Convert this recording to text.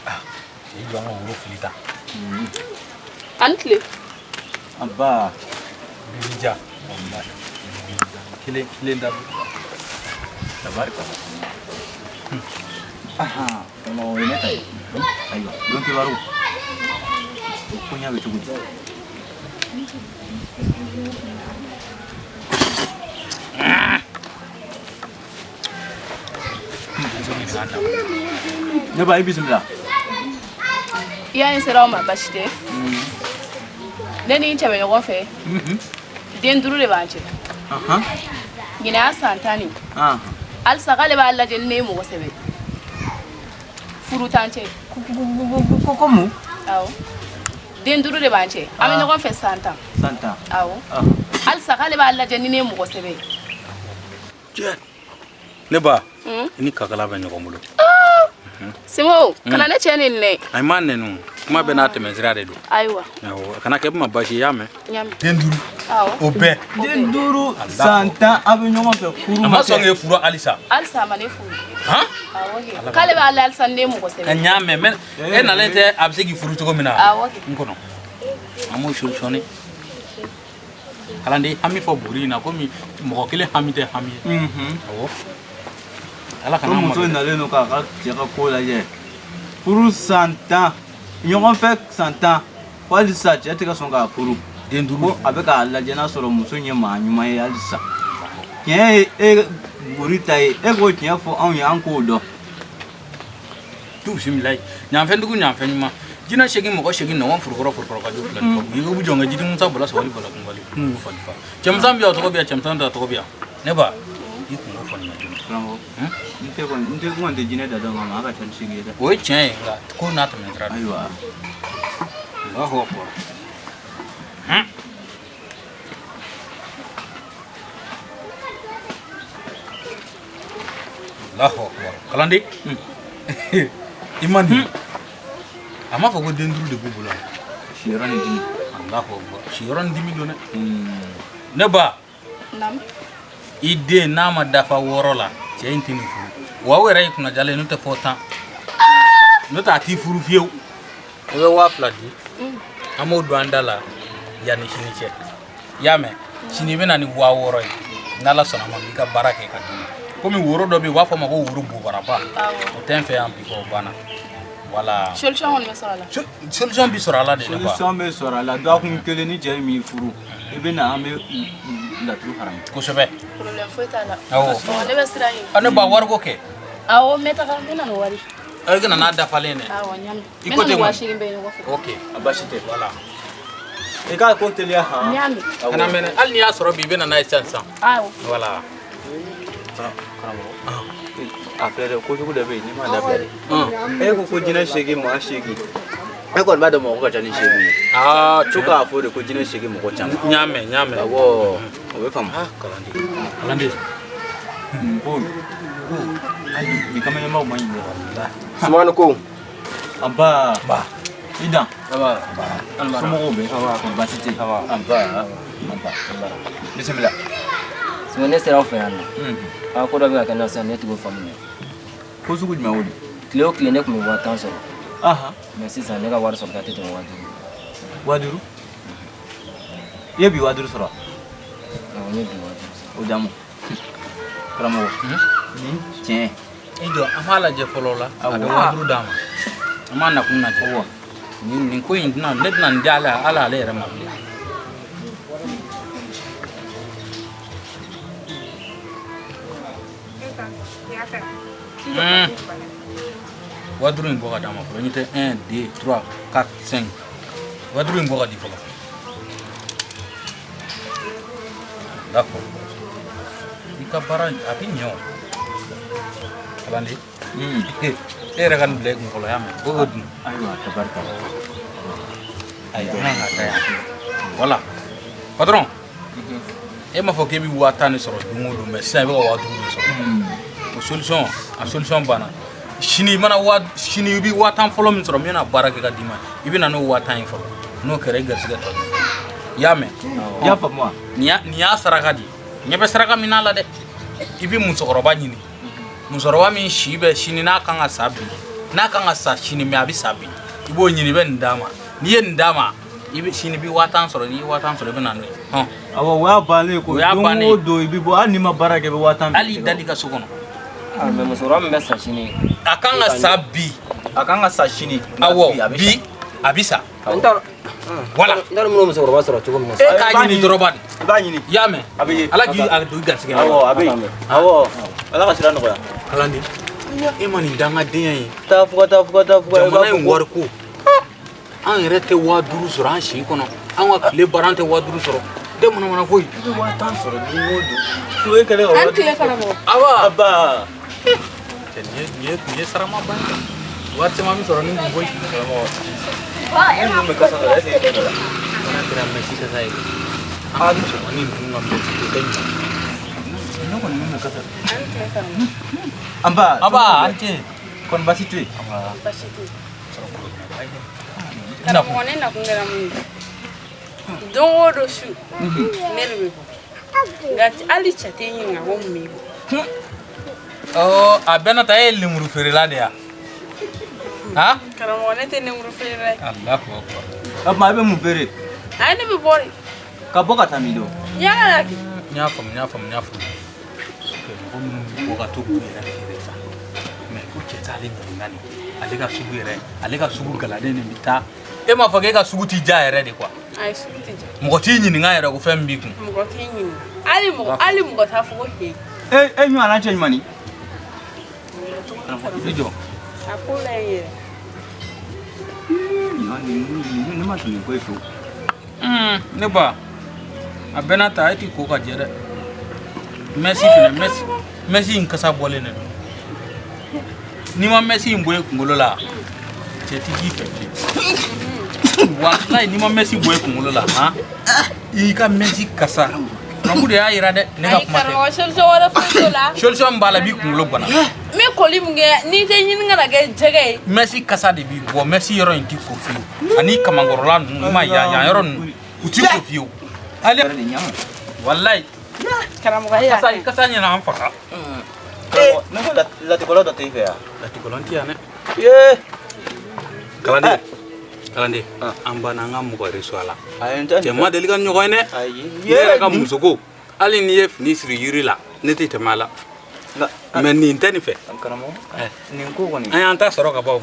I jɔ an ka woro fili ta. A ni tile. Nba. Bi ja. Wallahi. Kelen kelen da. Tabarika. Aha, karamɔgɔ o ye ne ta ye. Ayiwa, don kibaru. O koɲa bɛ cogo di? Ne ba i bisimila. I y'a ye sera aw ma basi tɛ. Ne ni n cɛ bɛ ɲɔgɔn fɛ. Den duuru de b'an cɛ. Ɲinɛ y'a san 10 nin. Halisa k'ale b'a lajɛ ni ne ye mɔgɔ sɛbɛ. Furu t'an cɛ. Ko mun? Awɔ. Den duuru de b'an cɛ. An bɛ ɲɔgɔn fɛ san 10. San 10. Awɔ. Halisa k'ale b'a lajɛ ni ne ye mɔgɔ sɛbɛ ye. Ne ba, i ni kakala bɛ ɲɔgɔn bolo. Simo, kana ne cɛ nin nɛ. Ayi ma nɛnu, kuma bɛɛ n'a tɛmɛsira de don. Ayiwa. Awɔ, kana kɛ ma baasi ye, i y'a mɛn? N y'a mɛn. Den duuru. Awɔ. O bɛɛ. Den duuru san 10 aw bɛ ɲɔgɔn fɛ furu A ma sɔn k'e furu halisa. Halisa a ma ne furu. Han? Awɔ kɛ. K'ale b'a lajɛ halisa ni ne ye mɔgɔ sɛbɛ. N y'a mɛn, mais e nalen tɛ a bɛ se k'i furu cogo min na. Awɔ kɛ. N kɔnɔ. An m'o solutionner. Kalanden hami fɔ buguri in na komi mɔgɔ kelen hami tɛ hami ye. Awɔ. Ala Ko kana muso malo. nalen don k'a ka cɛ ka ko lajɛ. Furu san 10, ɲɔgɔn fɛ san 10, ko halisa cɛ tɛ ka sɔn k'a furu. Den duuru. Ko a bɛ k'a lajɛ n'a sɔrɔ muso in ye maa ɲuman ye halisa. Tiɲɛ ye e buguri ta ye, e k'o tiɲɛ fɔ anw ye an k'o dɔn. Tu bisimilayi. Ɲanfɛndugu ɲanfɛn ɲuman. Jinɛ segin mɔgɔ segin nɔgɔn forokɔrɔ forokɔrɔ ka jo fila ni kɔ. Yiri bu jɔn kɛ jidi musa bala sabali bala kunbali. Kun fali fa. Cɛmisɛn bɛ yan tɔgɔ bɛ yan cɛmisɛn t'a tɔgɔ bɛ yan. Ne ba i kungo fɔ nin na joona. Karamɔgɔ, n tɛ kɔni n tɛ n kɔni tɛ jinɛ da dɔn nka maa ka ca ni seegin ye dɛ. O ye tiɲɛ ye nka ko n'a tɛmɛ sira don. Ayiwa. Allahu akbar. Allahu akbar. Kalanden. I ma nin. A m'a fɔ ko den duuru de b'u bolo. Siyɔrɔ ni dimi. Allahu akbar. Siyɔrɔ ni dimi don dɛ. Ne ba. Naamu. I den n'a ma dafa 6 la cɛ in tɛ nin furu wa o yɛrɛ ye kunnajalen n'o tɛ fɔ 10 n'o tɛ a t'i furu fiyewu i bɛ 2000 di an b'o don an da la yanni sini cɛ i y'a mɛn sini i bɛ na ni 6000 ye n'ala sɔnna a ma n b'i ka baara kɛ ka d'i ma komi woro dɔ bɛ yen u b'a fɔ a ma ko woro bobaraba o tɛ n fɛ yan bi kɔ o banna voilà. Solution kɔni bɛ sɔrɔ a la. Solution bɛ sɔrɔ a la de ne ba. Solution bɛ sɔrɔ a la dɔgɔkun kelen ni cɛ m'i furu i bɛ na an bɛ laturu haramu. Kosɛbɛ. Problème foyi t'a la. Awɔ. Bon, ne bɛ siran yen. Ne ba wariko kɛ. Awɔ, n bɛ taga n bɛ na ni wari. I ka na n'a dafalen dɛ. Awɔ, n y'a mɛn. I N bɛ ko na ni ten kɔni. 8000 bɛɛ ye ɲɔgɔn fɛ. Ok. A baasi tɛ. Voilà. I k'a ko teliya han. N y'a mɛn. Kana mɛnɛ hali n'i y'a sɔrɔ bi i bɛ na n'a ye sisan sisan. Awɔ. Voilà. Karamɔgɔ. A filɛ dɛ kojugu dɔ bɛ yen n'i m'a dabila dɛ. E ko ko jinɛ seegin maa seegin. E kɔni b'a dɔn mɔgɔ ka ca ni seegin ye. Aa To k'a fɔ de ko jinɛ seegin mɔgɔ caman. N y'a mɛn n y'a mɛn. Awɔ o bɛ faamu. Kalanden. Kalanden. Ko ayi bi kamalenbaw man ɲi dɛ. Sumani ko. Anba. Ba. I dan. Aba. Somɔgɔw bɛ. Baasi tɛ yen. Anba. Anba. Bisimila. Sumani ne sera aw fɛ yan nɔ. A ko dɔ bɛ ka kɛ n na sisan ne t'o faamuya. Ko sugu jumɛn o de? Tile o tile ne tun bɛ 50,000 sɔrɔ. Ahan. Mais sisan ne ka wari sɔrɔta tɛ tɛmɛ 5,000. 5,000? I ye bi 5,000 sɔrɔ? Awɔ, n ye bi 5,000 sɔrɔ. O d'an ma. Karamɔgɔ. Nin tiɲɛ. I jɔ an b'a lajɛ fɔlɔ la. A bɛ 5,000 d'an ma. An b'a nakun lajɛ. Awɔ. Nin ko in tɛna ne tɛna nin di ala ala ale yɛrɛ ma bilen. 5,000 in bɔ ka d'a ma fɔlɔ n tɛ 1 2 3 4 5 5,000 in bɔ ka di fɔlɔ. D'accord. I ka baara a bɛ ɲɛ o. Kalanden. E yɛrɛ ka nin bila i kun fɔlɔ y'a mɛn o y'o dun. Ayiwa tabarika. Ayi an kan ka taa yan. Voilà. Patron. E m'a fɔ k'e bɛ 10,000 de sɔrɔ don o don mais sisan i bɛ ka 5,000 de sɔrɔ. O solution a solution banna. Sini i mana waa sini i bɛ 10,000 fɔlɔ min sɔrɔ min bɛna baara kɛ ka d'i ma i bɛ na n'o 10,000 ye fɔlɔ n'o kɛra i garisɛgɛ tɔ bɛ fa. I y'a mɛn. I y'a faamu wa? Nin y'a saraka de ye. Ɲɛ bɛ saraka min n'a la dɛ. I bɛ musokɔrɔba ɲini. Musokɔrɔba min si bɛ sini n'a kan ka sa bi N'a kan ka sa sini mais a bɛ sa bi. I b'o ɲini i bɛ nin d'a ma. N'i ye nin d'a ma, i bɛ sini i bɛ 50,000 sɔrɔ, n'i ye 50,000 sɔrɔ i bɛ na n'o ye. Hɔn. Awɔ, o y'a bannen ko O y'a don bannen. o don i bɛ bɔ, hali n'i ma baara kɛ i bɛ 50,000. Hali i dali ka so kɔnɔ. Ah, mais musokɔrɔba min bɛ sa sini. A kan ka sa bi. A kan ka sa sini. Awɔ, bi a bɛ sa. N t'a dɔn. Voilà. N t'a dɔn n bɛn'o musokɔrɔba sɔrɔ cogo min na. E k'a ɲini dɔrɔn ba de. I b'a ɲini. I y'a mɛn? A bɛ ye. Ala k'i a don i garisɛgɛ la. Awɔ, a bɛ yen. Awɔ, Ala ka sira nɔgɔya. Kalanden, e ma nin dangadenya ye. Taa fuga, taa fuga, taa fuga. Jamana in wariko. An yɛrɛ tɛ 5000 sɔrɔ an si kɔnɔ. An ka tile baara an tɛ 5000 sɔrɔ. Tɛ manamana foyi. I bɛ 50,000 sɔrɔ don o don. O ye kɛlen ka An tile karamɔgɔ. Awa. Aba. Cɛ nin ye sarama ba ye. Wari caman bɛ sɔrɔ ni kun koyi. Karamɔgɔ. Ne ninnu bɛ kasa dɔ la, est ce que e t'o dɔn la? Fana kɛra mɛsi kasa ye. An ka musomanin ninnu ka mɛsi o tɛ ɲuman. Ne kɔni min bɛ kasa. An tile karamɔgɔ. Anba. Aba, an ce. Kɔni baasi tɛ yen. Baasi tɛ yen. Karamɔgɔ, ne nakun kɛra mun ye? Don o don su, ne de bɛ bɔ. Nka hali cɛ tɛ n ɲininka ko mun b'i bɔ. Ɔ, a bɛɛ n'a ta e ye lemuru feerela de ye wa? Han? Karamɔgɔ, ne tɛ lemuru feerela ye. Alahu akbar. O tuma i bɛ mun feere? Ayi, ne bɛ bɔ de. Ka bɔ ka taa min don? N y'a la kɛ. N y'a faamu, n y'a faamu, n y'a faamu. Mɔgɔ minnu bɛ bɔ ka to k'u yɛrɛ feere sa. Mais ko cɛ t'ale ɲininka nin. Ale ka sugu yɛrɛ, ale ka sugu galaden de bɛ taa. E m'a fɔ k'e ka sugu t'i diya yɛrɛ de quoi. Ayi, sugu tɛ diya. Mɔgɔ t'i ɲininka yɛrɛ ko fɛn min b'i kun. Mɔgɔ t'i ɲininka. Hali mɔgɔ, hali mɔgɔ t'a fɔ ko he. E e ɲɔgɔnna cɛ ɲuman ni. I jɔ. A ko la yen yɛrɛ. Ne ma sɔn nin ko ye fiyewu. Ne ba, a bɛɛ n'a ta e t'i ko ka jɛ dɛ. Mɛsi fɛnɛ, mɛsi, mɛsi in kasa bɔlen de don. N'i ma mɛsi in bɔ i kunkolo la, cɛ ti k'i fɛ bilen. Walayi n'i ma mɛsi bɔ i kunkolo la, han, i ka mɛsi kasa. Turabu de y'a yira dɛ, ne ka Ayi kuma tɛ. karamɔgɔ, solution wɛrɛ foyi t'o la. Solution min b'a la, i b'i kunkolo bana. N bɛ koli min kɛ, n'i tɛ ɲini ka na kɛ jɛgɛ ye. Mɛsi kasa de b'i bɔ, mɛsi yɔrɔ in ti ko fiyewu. Ani kamankɔrɔla ninnu, i ma yan yan yɔrɔ ninnu, u ti ko fiyewu. Hali walayi. Karamɔgɔ, e y'a Kasa kasa ɲɛna an faga. Karamɔgɔ, ne ko latikɔlɔ dɔ tɛ i fɛ yan? Latikɔlɔn tɛ yan dɛ. Yee. Kalanden, kalanden, an banna an ka mɔgɔ reçoit la. Ayi, n tɛ Cɛ ma deli ka ɲɔgɔn ye dɛ. Ayi. Ne yɛrɛ ka musoko, hali n'i ye fini siri yiri la, ne tɛ tɛmɛ a la. Nka Mais nin tɛ nin fɛ. karamɔgɔ, nin ko kɔni. An y'an ta sɔrɔ ka ban.